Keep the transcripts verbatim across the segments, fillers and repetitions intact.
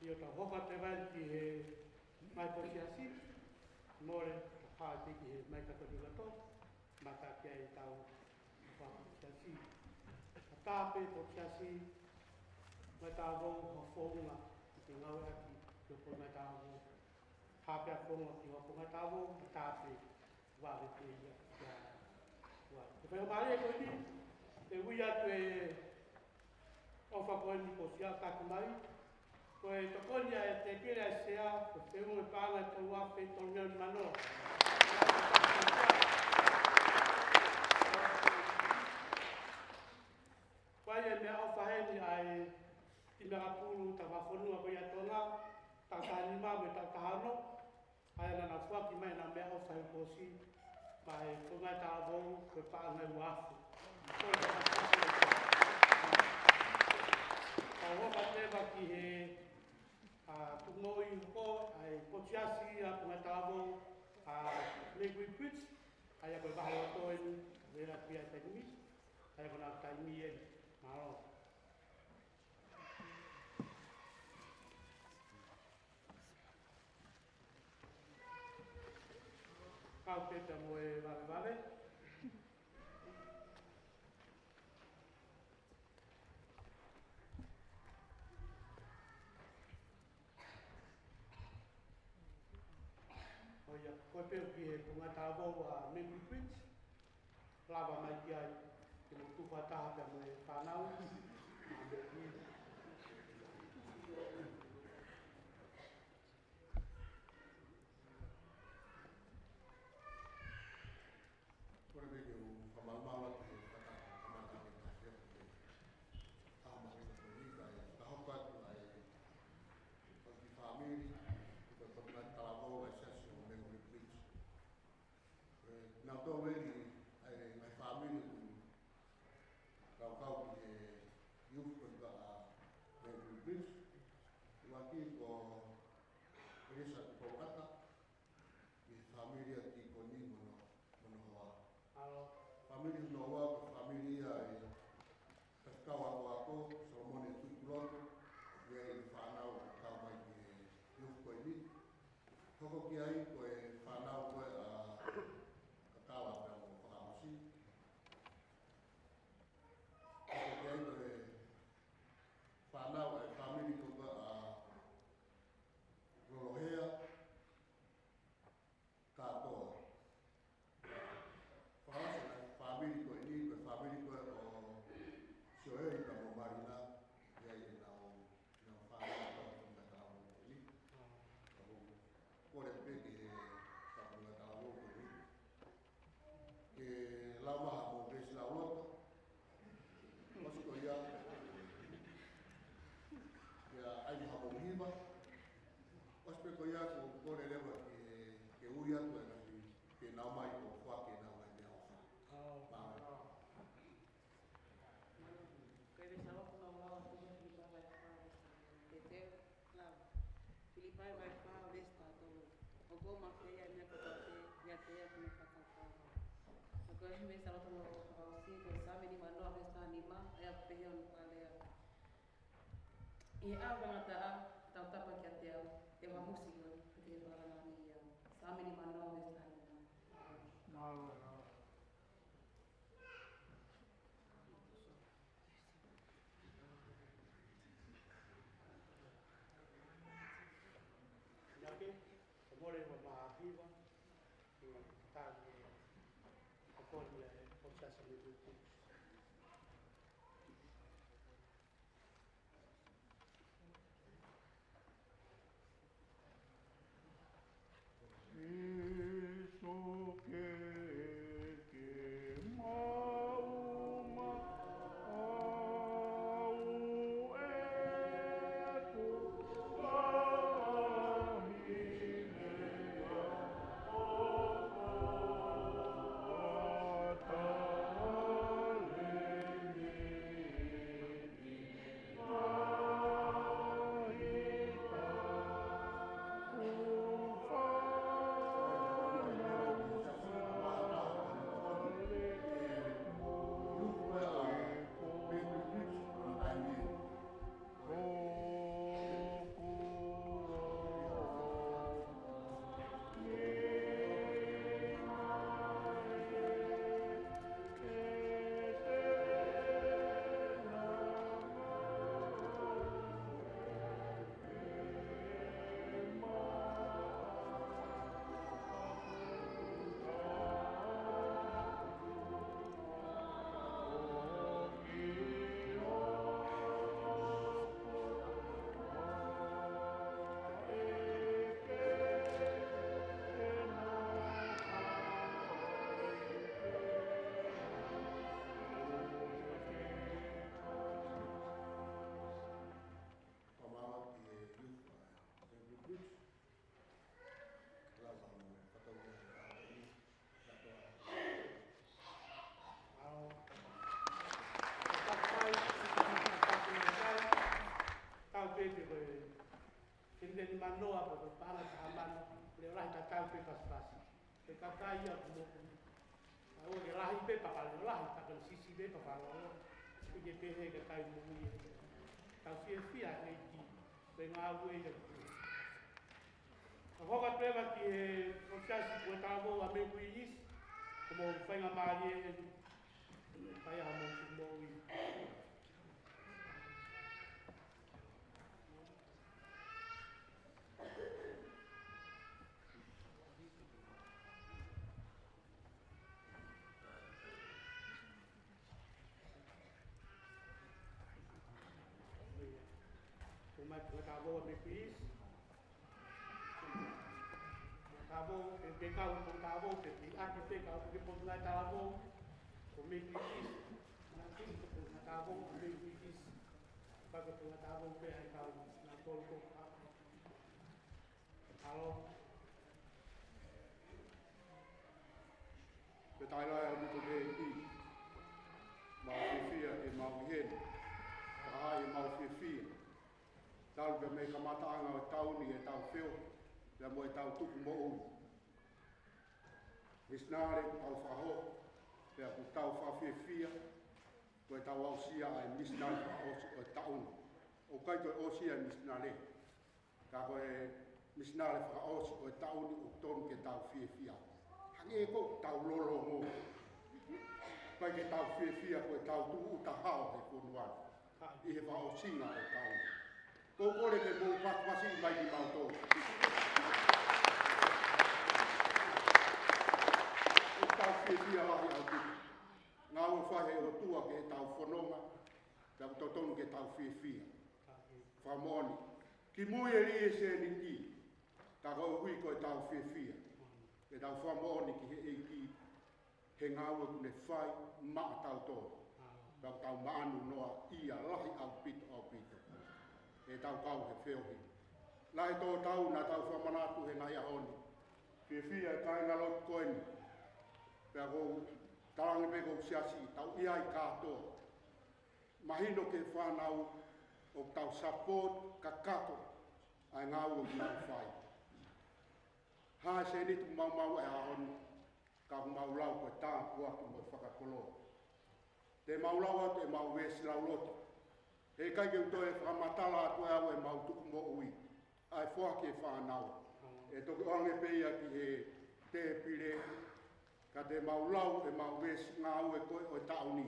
ʻIo, tau hoko atu leva ki he ngaahi potu siasi, mole, ʻo hā atu ki he ngaahi Katolika kotoa, mamata ki ai ʻetau ngaahi potu siasi. Ka tā pē potu siasi, ngaahi talavou, ha founga, ki he ngāueʻaki, ki he ngaahi talavou. Hā pē ha founga, ki he ngaahi talavou, ka tā pē, vave pē ia, ia. Ua. Ko e faingamālie ko eni, ʻe ui atu e ʻofa ko eni kuo ʻosi ʻatā mai. Ko e tokoni ʻa e tēpile ʻa e sea, ko e feʻunga paʻanga ʻe tolu afe tolu mano. Ko e meʻaʻofa heni ʻa e Kiʻi Meʻa Kapulu, Tauhaʻa Fonua ko ia ʻa Tonga, taʻu taha nima mo e taʻu taha ono. ʻA ia naʻa nau foaki mai ʻenau meʻaʻofa he kuo ʻosi, maʻa e ngaahi talavou, ko e paʻanga ʻe ua afe. Tau hoko atu leva ki he, ʻa, tuʻumoʻui hoko, ʻa e potu siasi ʻa e ngaahi talavou, ʻa, Mary Queen Bridge, ʻa ia ko e vahe loto eni, vela pia taimi, ʻa ia ko ʻenau taimi eni. Mālō. Kau pē pea mo e valevale. ʻO ia, ko e pehē ki he ngaahi talavou ʻa Mary Queen Bridge. Lava mai ki ai, ke mou tuku fakataha pea mo e fānau. Kole pē ke u fakamalumalu atu he fakataha kamata ke tafio ke ʻaho mahuʻinga ko eni, kae fakahoko atu ʻa e kiʻi fāmili, ko e ngaahi talavou ʻa e Siasi ʻo Mary Queen Bridge. Ē, naʻa tau ʻi ai ʻa e ngaahi fāmili ʻoku kau kau ki he youth ko ia ʻa Mary Queen Bridge. ʻUluaki ko Elisa Tupoukata, ki he fāmili ʻa Tīkoni mo hono, mo hono hoa. Fāmili hono ua ko e fāmili ʻa e Faifekau Akoako, Solomone Tuʻipulotu, ʻoku ʻi ai e fānau ʻoku kau mai ki he youth ko eni. Hoko ki ai ko e fānau ko ē ʻa Kakala pea mo Fakaʻosi. Hoko ki ai ko e fānau ʻa e fāmili ko ē ʻa Lolohea Kātoa. Fakaʻosi ʻa e fāmili ko eni, ko e fāmili ko ē ʻo Sioeli pea mo Malina, ʻi ai ʻenau, ʻenau fānau ko ē ʻoku nau kau ko eni. Ka u kole pē ki he kau nau kau ko eni ke lau mai ha veesi lauloto. ʻOsi ko ia, ke ʻai mai ha hiva. ʻOsi pē ko ia, ko u kole leva ke, ke ui atu ʻa e ngaahi, ke nau mai ʻo foaki ʻenau ngaahi meʻaʻofa. Mālō. Ko e veesi lauloto naʻa mau lau ʻa Filipai vahe fā veesi teau. Lava. Filipai vahe fā veesi taha tolu. ʻOku ou mafeia ʻa e meʻa kotoa pē ʻiate ia ʻoku ne fakatatau kiate au. Ka ko e veesi lauloto naʻa mau lau ʻosi, ko e Saame nimanoa veesi taha nima, ʻa ia ʻoku pehē hono fakalea: ʻI he ʻaho ʻo e tangata, tautapa kiate au, te u hamusi koe, pea te ke fakalangilangiʻi au. Saame nimanoa veesi taha nima. Mālō. Ia ke, ko mole ua maha hiva, ua tali, ko mole ua e, ko Siasi Mary Queen Bridge. He kakai ʻoku moʻui. ʻOua ke lahi pē pea palō, lahi pea ke siʻisiʻi pē pea palō. ʻIkai ke pehē kakai moʻui. Tau fiefia he ʻEiki he ngāue ʻa e ʻOtua. ʻOku hoko atu leva ki he ʻo e Siasi ko e Talavou ʻa Mekuiʻisi, ko hoʻomou faingamālie eni. Kae ʻai haʻamou moʻui. Ko mai ko e Talavou ʻa Mekuiʻisi. Talavou, ʻe te kau ko e Talavou, te te ʻaki te kau ke potu ngai Talavou. Ko Mekuiʻisi. Mekuiʻisi ko e Talavou ʻa Mekuiʻisi. Pea ko e Talavou pē ʻa e kau na tolu ko ka. Alo. Pea taila e ʻaupito ke ʻi. Mau fiefia ke mau ʻi heni. Ka ʻi ai ʻemau fiefia. Talu pē mei he kamataʻanga ʻo e taʻu ni ʻetau feohi, pea mo ʻetau tuku moʻui. Misinale ʻoku tau fakahoko, pea ʻoku tau fakafiefia, ko ʻetau aʻusia ʻa e misinale fakaʻosi ʻo e taʻu ni. ʻOku ʻikai ko e ʻosi ʻa e misinale. Ka ko e misinale fakaʻosi ʻo e taʻu ni ʻoku totonu ke tau fiefia. Hangē ko ʻetau lolomo. ʻIkai ke tau fiefia ko ʻetau tuʻu ʻuta hao he fonua ni. ʻI he fakaʻosinga ʻo e taʻu ni. ʻOku ou kole ke mou pasipasi mai kimautolu. ʻOku tau fiefia lahi ʻaupito. Ngāue fai he ʻOtua ke tau fononga. Pea ʻoku totonu ke tau fiefia. Fakamoʻoni. Kimui e lī e sēniti. Ka koeʻuhi ko ʻetau fiefia. Ke tau fakamoʻoni ki he ʻEiki. He ngāue ʻoku ne fai maʻatautolu. Pea ʻoku tau maʻanu noa ia lahi ʻaupito, ʻaupito. ʻEtau kau he feohi. Lahi tō tau naʻa tau fakamanatu he ngaahi ʻaho ni. Fiefia e kāingalotu ko eni. Pea ʻoku ou talaange pē ko e Siasi, tau ʻi ai kātoa. Mahino ki he fānau ʻoku tau support kakato ʻa e ngāue ʻoku nau fai. Hā e sēniti ʻoku mau maʻu he ʻaho ni, ka ʻoku mau lau ko e tāpuaki mo e fakakoloa. Te mau lau atu ʻemau veesi lauloto. He ʻikai ke u toe fakamatala atu ʻe au ʻemau tuku moʻui. ʻA e foaki e fānau. ʻE toki ʻoange pē ia ki he tēpile, ka te mau lau ʻemau veesi ngāue ko ē ʻo e taʻu ni.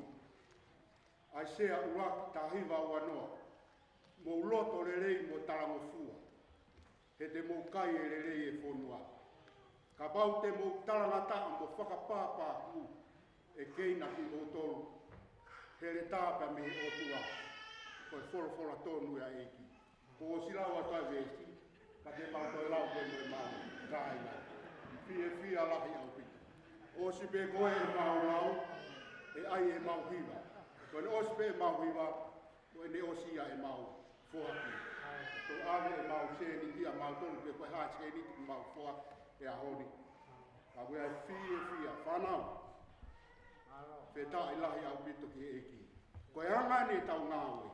ʻAisea ʻuluaki taha hiva ua noa. Mou loto lelei mo talangofua. He te mou kai e lelei e fonua. Kapau te mou talangataʻa mo fakapāpākū, ʻe keina kimoutolu. Heletā pē mei he ʻOtua. Ko e folofola tonu ia ʻa e ʻEiki. Ko ʻosi lau atu ʻa e veesi, ka te mau toe lau pē mo ʻemau kāinga. Fiefia lahi ʻaupito. ʻOsi pē ko ē ʻemau lau, ʻe ʻai ʻemau hiva. Ko ʻene ʻosi pē ʻemau hiva, ko ʻene ʻosi ia ʻemau foaki. Ko e ʻave ʻemau sēniti ʻamautolu pē ko e hā e sēniti ʻoku mau foaki he ʻaho ni. Ka ʻoku ʻi ai e fiefia fānau. Fakafetaʻi lahi ʻaupito ki he ʻEiki. Ko e anga eni ʻetau ngāue.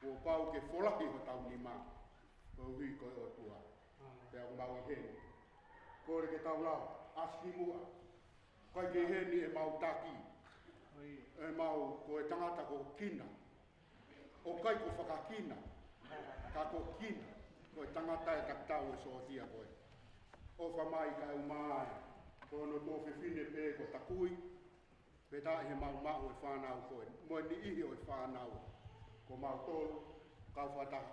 Kuo pau ke folahi hotau nima. Koeʻuhi ko e ʻOtua. Pea ʻoku mau ʻi heni. Kole ke tau lau, ʻasi ki muʻa. ʻIkai ke ʻi heni ʻemau taki. ʻEmau ko e tangata ko Kina. ʻOku ʻikai ko Fakakina. Ka ko Kina. Ko e tangata ʻe tatau e sōtia ko ē. ʻOfa mai kae ʻuma ai. Ko hono tuofefine pē ko Takui. Pea taʻe he mau maʻu e fānau ko ē. Mo e niʻihi ʻo e fānau. Ko mautolu, kau fakataha.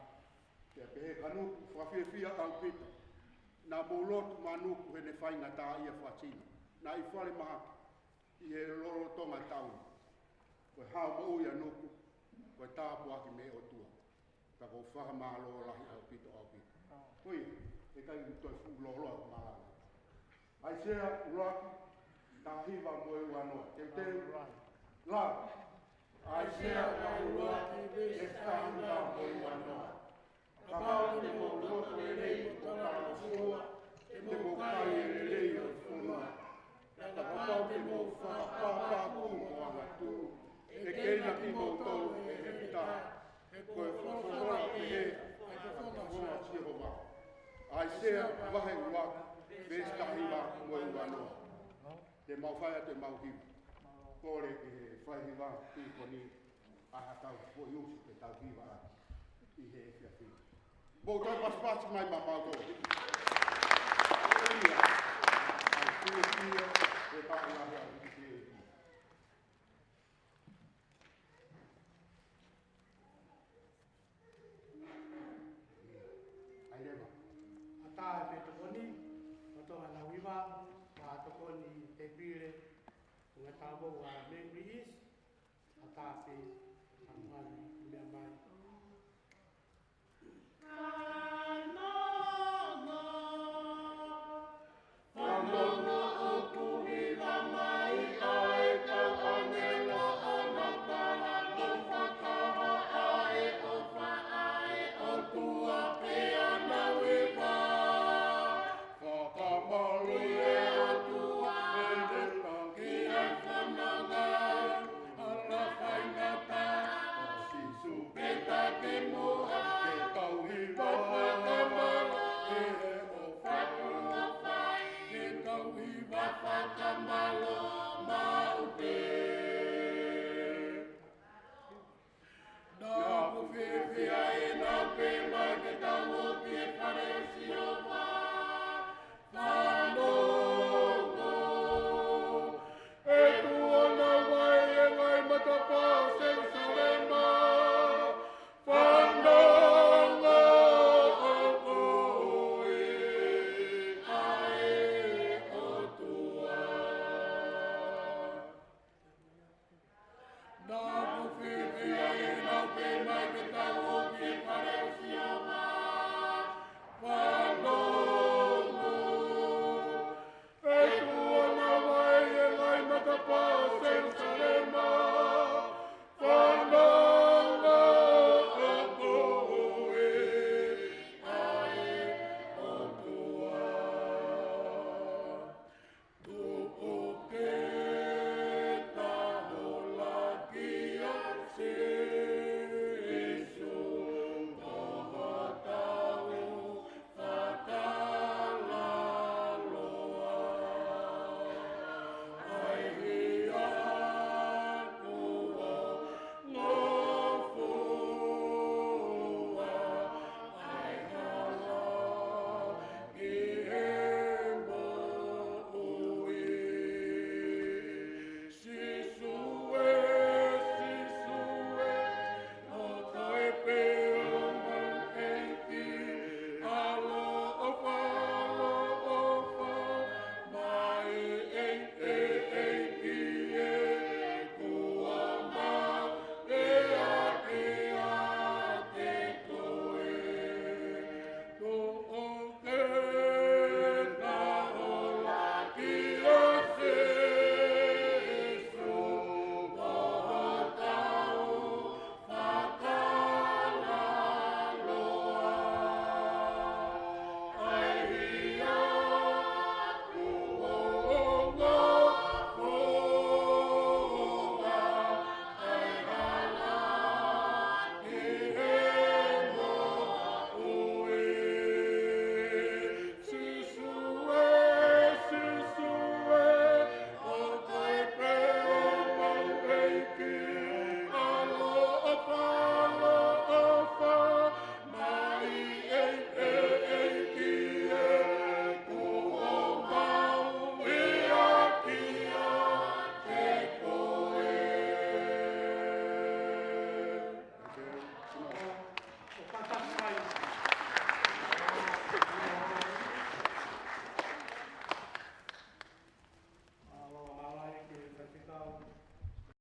Pea pehē ka Nuku, fakafiefia ʻaupito. Naʻa mou lotu maʻa Nuku heʻene faingataʻaʻia fakasino. Naʻe ʻi falemahaki, ʻi he lolotonga taʻu ni. Ko e hao moʻui ʻa Nuku, ko e tāpuaki mei he ʻOtua. Pea ʻoku ou fakamālō lahi ʻaupito, ʻaupito. Ko ia, ʻe ʻikai ke u toe fuʻu lōloa ʻeku malanga. ʻAisea ʻuluaki, taha hiva mo e ua noa. Teuteu. Lau. ʻAisea ʻuluaki, veesi taha hiva mo e ua noa. Kapau te mou loto lelei mo talangofua, te mou kai e lelei ʻo e fonua. Pea kapau te mou fakapāpākū mo angatuʻu, ʻe keina kimoutolu ʻe he heletā. He ko e folofola pehē ʻa e folofola ʻa Sihova. ʻAisea vahe ua, veesi taha hiva mo e Te mau fai atu ʻemau hiva. Kole ki he faihiva, ki he koni, ʻa ha tau foʻi usi ke tau hiva ʻi he efiafi ni. Mou toe pasipasi mai maʻamautolu. Ia, ʻa e fiefia, ʻe pau lahi ʻa e fiefia. ʻAi leva. ʻAtā pē tokoni, ʻo tō ana hiva, ʻa tokoni tēpile, ʻo e tāupoʻou ʻa Mary East, ʻatā pē, ʻa Mary, meʻa mai.